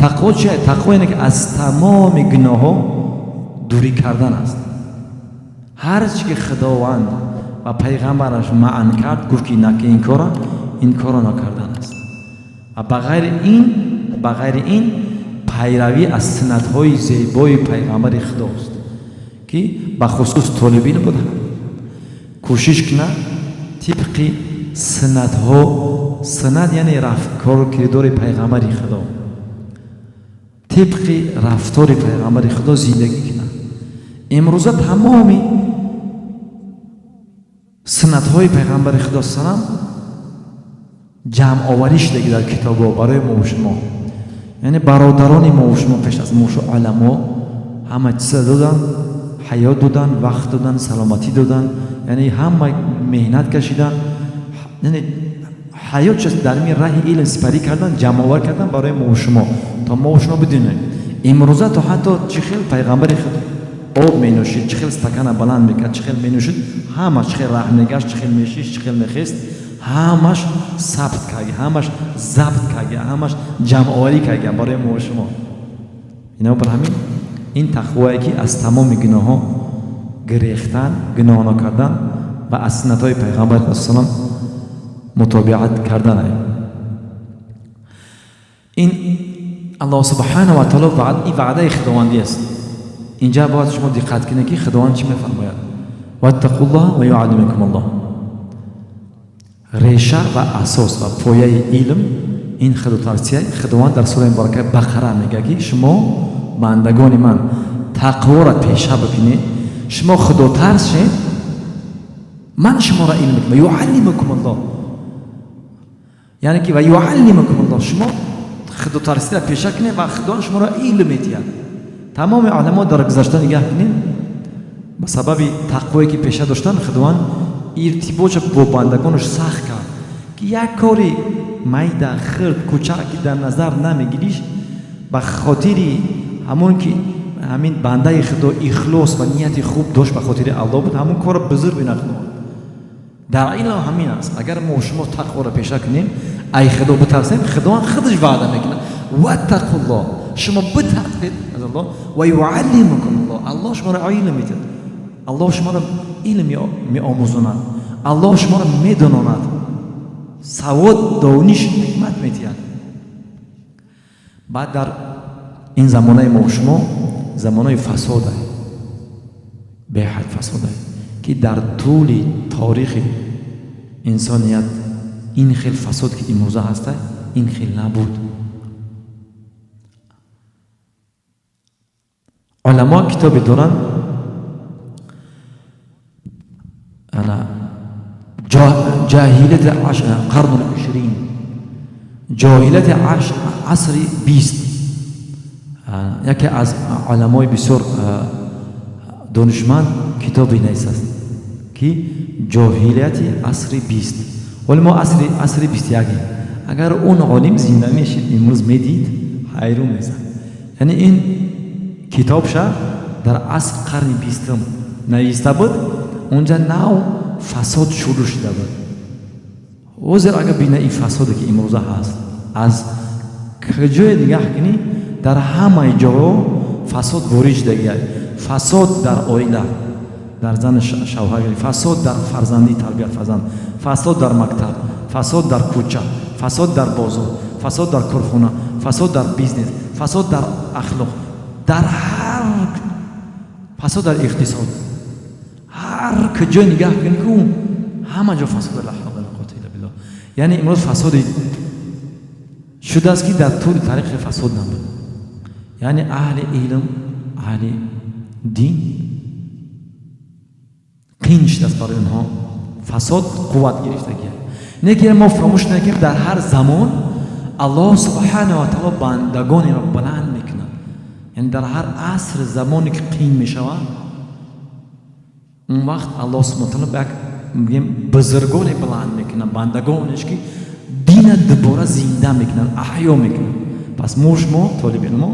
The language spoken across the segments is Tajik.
Тақво чист? Тақво ине ки аз тамоми гуноҳҳо дурӣ кардан аст. Ҳар чи ки Худованд ва пайғамбараш маън кард, гуфт ки наки ин кора, ин корро накардан аст. Ва ба ғайри ин пайравӣ аз суннатҳои зебои пайғамбари Худост, ки ба хусус толиби илм буда кӯшиш кунад тибқи суннатҳо. Суннат яъне кору кирдори пайғамбари Худо, тибқи рафтори пайғамбари Худо зиндагӣ кунад. Имрӯза тамоми суннатҳои пайғамбари Худо салам ҷамъоварӣ шудаги дар китобҳо барои мо шумо, яъне бародарони мо шумо пеш аз мо уламо ҳама чиза додан, ҳаёт додан, вақт додан, саломатӣ додан, яъне ҳама меҳнат кашидан, яъне ҳаёт чиз дар ин раҳи илм сипарӣ кардан, ҷамъовар кардан барои мо шумо, то мо шумо бидонем имрӯза то ҳатто чӣ хел пайғамбари Худо об менӯшид, чӣ хел стакана баланд мекард, чӣ хел менӯшид, ҳама чӣ хел раҳ мегашт, чӣ хел мешишт, чӣ хел мехест, ҳамаш сабт карги, ҳамаш забт карги, ҳамаш ҷамъоварӣ карги барои мо шумо. Бинобар ҳамин ин тақвое ки аз тамоми гуноҳҳо гирехтан, гуноҳ накардан ва аз суннатҳои пайғамбар салам мутобиат кардан. Ин Аллоҳ субҳана ва таоло, ин ваъдаи худовандӣ аст. Инҷа бояд шумо диққат кунед, ки Худованд чӣ мефармояд: ваттақуллоҳ ва юаллимукум Аллоҳ. Реша ва асос ва пояи илм ин худотарсия. Худованд дар сураи муборака Бақара мегӯяд, ки шумо бандагони ман тақворо пеша бикунед, шумо худотарс шед, ман шуморо илм мекунам. Юаллимукум Аллоҳ, яъне ки ва юаллимукум Аллоҳ, шумо худотарсиро пеша кунед ва Худо шуморо илм медиҳад. Тамоми уламо дар гузашта нигаҳ кунед, ба сабаби тақвое ки пеша доштанд, Худованд иртиботша бо бандагонаш сахт кард, ки як кори майда, хирд, кӯчак ки дар назар намегириш, ба хотири ҳамон ки ҳамин бандаи Худо ихлос ва нияти хуб дошт, ба хотири Аллоҳ буд, ҳамон корро бузург бина Худованд. Дар илм ҳамин аст. Агар мо шумо тақворо пеша кунем, ай Худо битарсем, Худованд худаш ваъда мекунад: ваттақуллоҳ, шумо битарсед аз Аллоҳ, ва юаллимукум Аллоҳ, Аллоҳ шуморо илм медиҳад, Аллоҳ шуморо илм меомӯзонад, Аллоҳ шуморо медононад, савод, дониш, ҳикмат медиҳад. Баъд дар ин замонаи мо шумо замонаи фасода, беҳад фасода, ки дар тӯли торихи инсоният ин хел фасод ки имрӯза ҳаста, ин хел набуд. Уламо китобе доранд, ана ҷоҳилияти қарну ишрин, ҷоҳилияти асри 20. Яке аз уламои бисёр донишманд китобе нависааст, ки ҷоҳилияти асри 20. Ҳоли мо асри 21-ем. Агар он олим зинда мешид, имрӯз медид, ҳайрон мезад. Яъне ин китобша дар аср қарни 20-ум нависта буд, унҷа нав фасод шурӯъ шуда буд. Ҳозир агар бина, ин фасоде ки имрӯза ҳаст, аз куҷое нигаҳ кунӣ, дар ҳамаи ҷоҳо фасод ворид шудагиа. Фасод дар оила, дар зану шавҳар, фасод дар фарзандӣ, тарбият фарзанд, фасод дар мактаб, фасод дар кӯча, фасод дар бозор, фасод дар корхона, фасод дар бизнес, фасод дар ахлоқ, дар ҳар фасод, дар иқтисод, ҳар куҷо нигаҳ кунӣ ку, ҳама ҷо фасод. Ла ҳавла ла қуввата илла биллоҳ. Яъне имрӯз фасоди шудааст, ки дар тӯли таърихи фасод набуд. Яъне аҳли илм, аҳли дин қин шудааст барои онҳо, фасод қувват гирифтагия. Не ки мо фаромӯш накунем, дар ҳар замон Аллоҳ субҳана ва таоло бандагонеро баланд мекунад. Яъне дар ҳар аср, замоне ки қин мешавад, он вақт Аллоҳ субҳана таоло як мегӯем бузургоне баланд мекунад, бандагонеш, ки дина дубора зинда мекунанд, аҳё мекунанд. Пас мо шумо толибилмо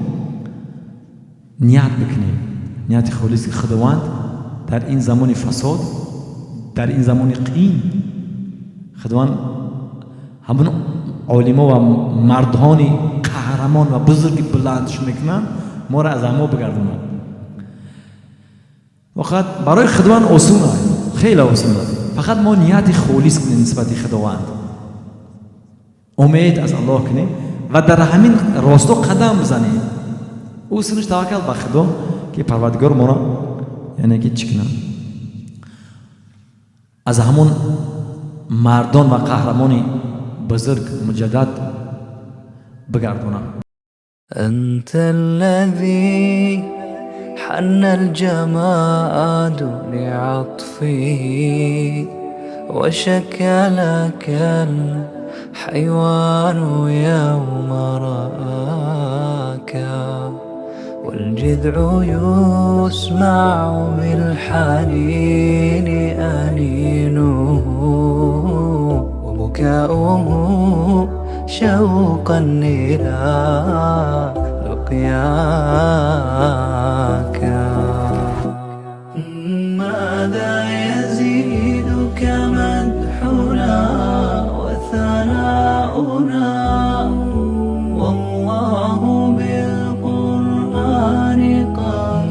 ният бикунем, нияти холиси Худованд дар ин замони фасод, дар ин замони қин, Худованд ҳамон олимо ва мардҳони қаҳрамоне ки дар ин замон Қаҳрамон ва бузурги баландш мекунанд, моро аз ҳамо бигардонад. Воқеат барои Худованд осон аст, хеле осон аст. Фақат мо нияти холис кунем нисбати Худованд, умед аз Аллоҳ кунем ва дар ҳамин росто қадам бизанем. Усулш таваккал ба Худо, ки Парвардигор моро, яъне ки, чӣ кунад, аз ҳамон мардон ва қаҳрамони бузург муҷаддад бигардонад. أنت الذي حن الجماد لعطفه، وشكى لك الحيوان يوم رآك، والجذع يسمع بالحنين أنينه، وبكاؤه شوقا إلى لقياك. ماذا يزيدك مدحنا وثناؤنا، والله بالقرآن قد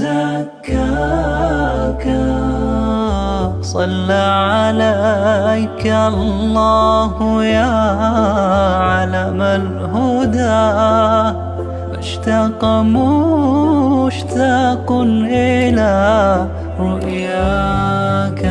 زكاك؟ صلى عليك الله يا علم الهدى، ما اشتاق مشتاق إلى رؤياك.